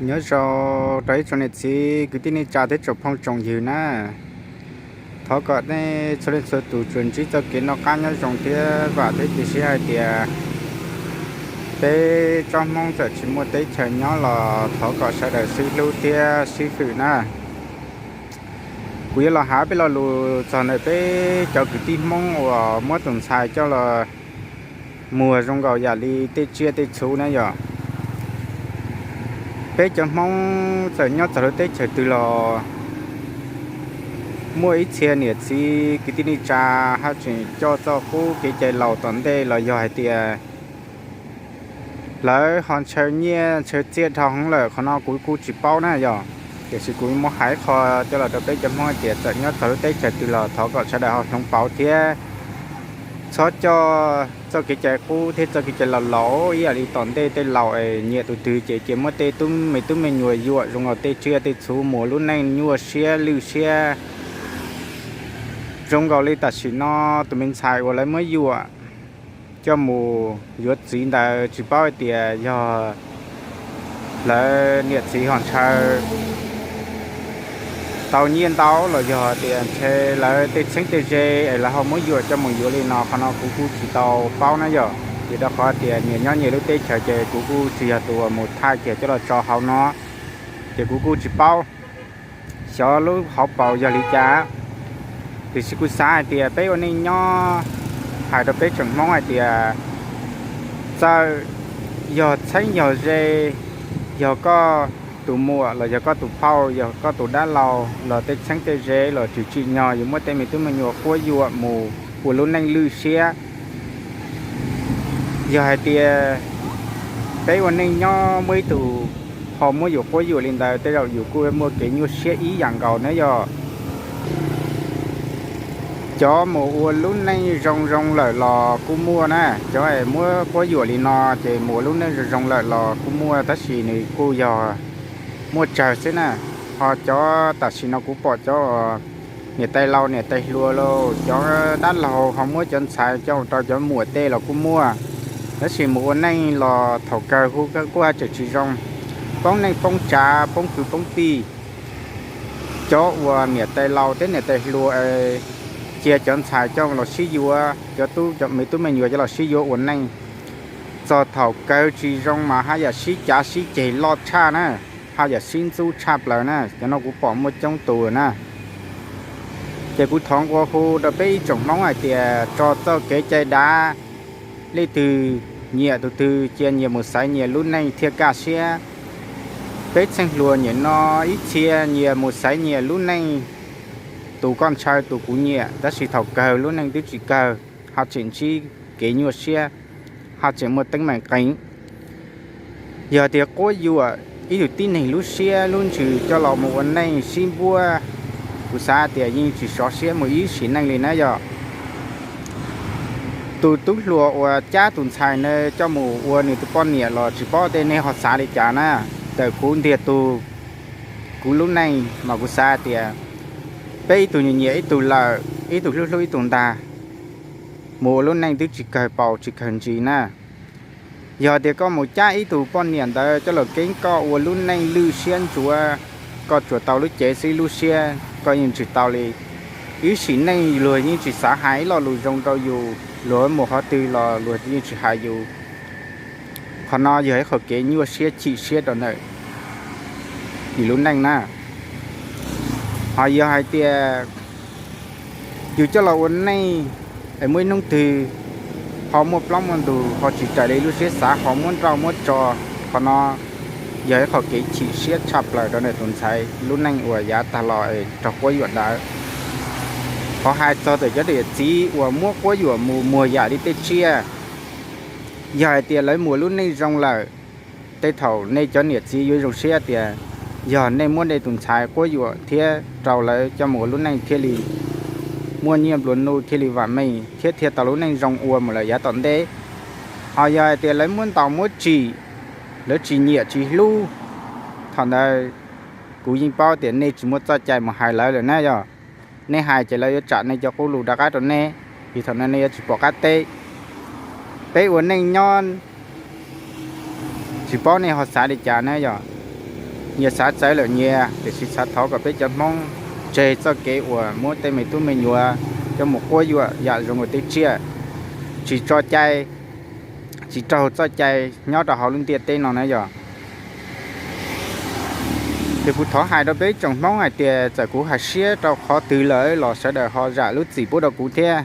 Nyob zoo rau ib tsoom niam txiv kwv tij neej tsa thiab tsoom phooj tsoom ywg na. Thov kom nej txhua leej txhua tus tsuas ntsib txoj kev noj qab nyob zoo thiab vam thiab cia siab hais tias peb tsoom Hmoob txawm tsis muaj teb chaws nyob los thov kom sawv daws sib hlub thiab sib hwm na. Kuv yuav los hais peb lo lus txog ntawm peb cov kwv tij Hmoob uas muab tus ntxhais coj los muag zoo nkaus yam li tej tsiaj tej txhu na yom. Peb cov Hmoob txawm nyob txog lub teb chaws twg los muaj ib txhia niam txiv kwv tij neej tsa haj tseem coj txoj qub kev cai laus tom ntej los yog hais tias lawv ho ntshaw nyiaj ntshaw txiaj dhau heev lawm, qhov no kuv kuj tsis paub na yog. Tiam sis kuv muab hais qho coj los rau peb cov Hmoob hais tias txawm nyob txog lub teb chaws twg los thov kom sawv daws ho hloov pauv thiab txhob coj txoj kev cai qub thiab txoj kev cai laus laus ib yam li tom ntej tej laus es nyiam tus twg ces cia muab tej tub me tub me nyuam yuam zoo nkaus tej tsiaj tej txhu mus lub neej nyuaj siab lwj siab. Zoo nkaus li tam sim no tus me ntxhais uas lawv muab yuam coj mus yuav txiv ntawd tsis paub hais tias yog lawv niam txiv ho ntshaw tau nyiaj ntau los yog tias ntshe lawv tej txheeb tej ze es lawv ho muab yuam coj mus yuav li no, qhov no kuv kuj tsis tau paub na yog. Vim rau qhov tias nyias nyob nyias lub teb chaws ces kuv kuj tsis yog tus uas mus thaij kiag coj los tso hauv no, ces kuv kuj tsis paub xyov lub hauv paus yog li cas. Tiam sis kuv xav hais tias peb ua neej nyob hais rau peb tsoom Hmoob hais tias txawm yog txheeb yog ze, yog koj tus muam los yog koj tus phauj, yog koj tus dab laug los tej txheeb tej ze los tsis tsim nyog yuav muab tej me tub me nyuam quab yuam mus ua lub neej lwj siab. Yog hais tias peb ua neej nyob muaj ib tug ho muab yus quab yuam li ntawd tej zaum yus kuj muaj kev nyuaj siab ib yam nkaus na yog. Cov mus ua lub neej zoo zoo lawm los kuj muaj na, cov es muab quab yuam li no ces mus ua lub neej zoo zoo lawm los kuj muaj, tab sis nws kuj yog muaj tsawg xwb na. Ho cov tam sim no kuv pom cov niam tais laus niam tais hluas los cov dab laug ho muab cov ntxhais coj rau cov muam tej los kuj muaj, tab sis mus ua neej los thaum kawg kuj haj tseem tsis zoo, poob neej poob tsav poob kwv poob tij. Cov uas niam tais laus thiab niam tais hluas cia cov ntxhais coj los sib yuav, cov tub cov me tub me nyuam coj los sib yuav ua neej, txog thaum kawg tsis zoo mas haj yam sib cav sib ceg loj tshaj na, haj yam sib ntxub tshaj plaws na, cov no kuv pom muaj coob tus na. Ces kuv thov nqua hu rau peb ib tsoom Hmoob hais tias tso txoj kev cai dav, leej twg nyiam tus twg cia nyias mus xaiv nyias lub neej thiaj kaj siab. Peb txheej hluas nyuam no ib txhia nyias mus xaiv nyias lub neej, tus koj ntshaw tus kuv nyiam, tab sis thaum kawg lub neej twb tsis kawg, ho tseem ntsib kev nyuaj siab, ho tseem muaj teeb meem qees. Yog tias quab yuam ib tug tib neeg lub siab lub ntsws coj los mus ua neej sib npuab, kuv xav tias yeej tsis sov siab mus ib sim neej li na yog. Tus tub hluas uas cab tus ntxhais na coj mus ua nws tus poj niam los tsis paub tej nej ho xav li cas na. Ntawm kuv ntiag tug, kuv lub neej mas kuv xav tias peb ib tug nyiam nyiam ib tug lawm, ib tug hlub hlub ib tug ntag, mus ua lub neej twb tsis kawg paus tsis kawg ntsis na. Yog tias koj mus cab ib tug poj niam ntawd coj los keeb koj ua lub neej lwj siab ntsuav, koj tsuas tau lub cev xwb, lub siab koj yeej tsis tau li. Ib sim neej luag yeej tsis xav hais ib lo lus zoo rau yus, luag mus qhov twg los luag yeej tsis hais yus. Qhov no yog ib qho kev nyuaj siab chim siab rau ntawm yus lub neej na. Ho yog hais tias yus coj los ua neej es muaj ib hnub twg ho muaj plaub muaj ntug ho tsis raws li lub siab xav ho muab nrauj muab tso, qhov no yog ib qho kev chim siab tshaj plaws rau ntawm tus ntxhais lub neej uas yav tag los raug quab yuam ntawd. Qhov hais txog ntawm cov niam txiv uas muab quab yuam mus muag yam li tej tsiaj, yog hais tias lawv mus lub neej zoo lawm, tej thaum nej cov niam txiv yuav zoo siab tias yog nej muab nej tus ntxhais quab yuam thiab rau lawv coj mus ua lub neej thiaj li muaj nyiaj nplua nuj thiaj li vam meej thiab thiaj tau lub neej zoo ua mus lawm yav tom ntej. Ho yog hais tias lawv muab ntaus muab tsim, lawv tsis nyiam tsis hlub, thaum ntawd kuv yeej paub tias nej tsis muaj txoj cai mus hais lawv lawm na yog. Nej hais ces lawv yuav tsam nej cov qub lus rov qab rau nej, vim thaum no nej yuav tsis pom qab teb. Peb ua neej nyob tsis paub nej ho xav li cas na yog. Nyias xav txawv lawm nyias, tiam sis xav thov kom peb cov Hmoob tseg txoj kev uas muab tej me tub me nyuam coj mus quab yuam yam zoo li tej tsiaj tsis tso cai, tsis raug txoj cai nyob rau hauv lub ntiaj teb no na yog. Ces kuv thov hais rau peb tsoom Hmoob hais tias txawm kuv hais siab rau qhov twg lawm los sawv daws ho zam lub txim pub rau kuv thiab.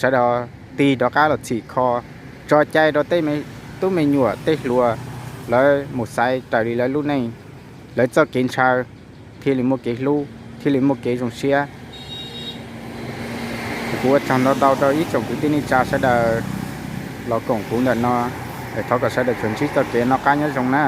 Sawv daws tig rov qab los txhim kho, tso cai rau tej tub me nyuam tej hluas, lawv mus xaiv raws li lawv lub neej, lawv txoj kev ntshaw thiaj li muaj kev hlub, thiaj li muaj kev zoo siab. Kuv ua tsaug ntau ntau rau ib tsoom kwv tij neej tsa sawv daws los koom kuv ntawm no. Thov kom sawv daws tsuas ntsib txoj kev noj qab nyob zoo na.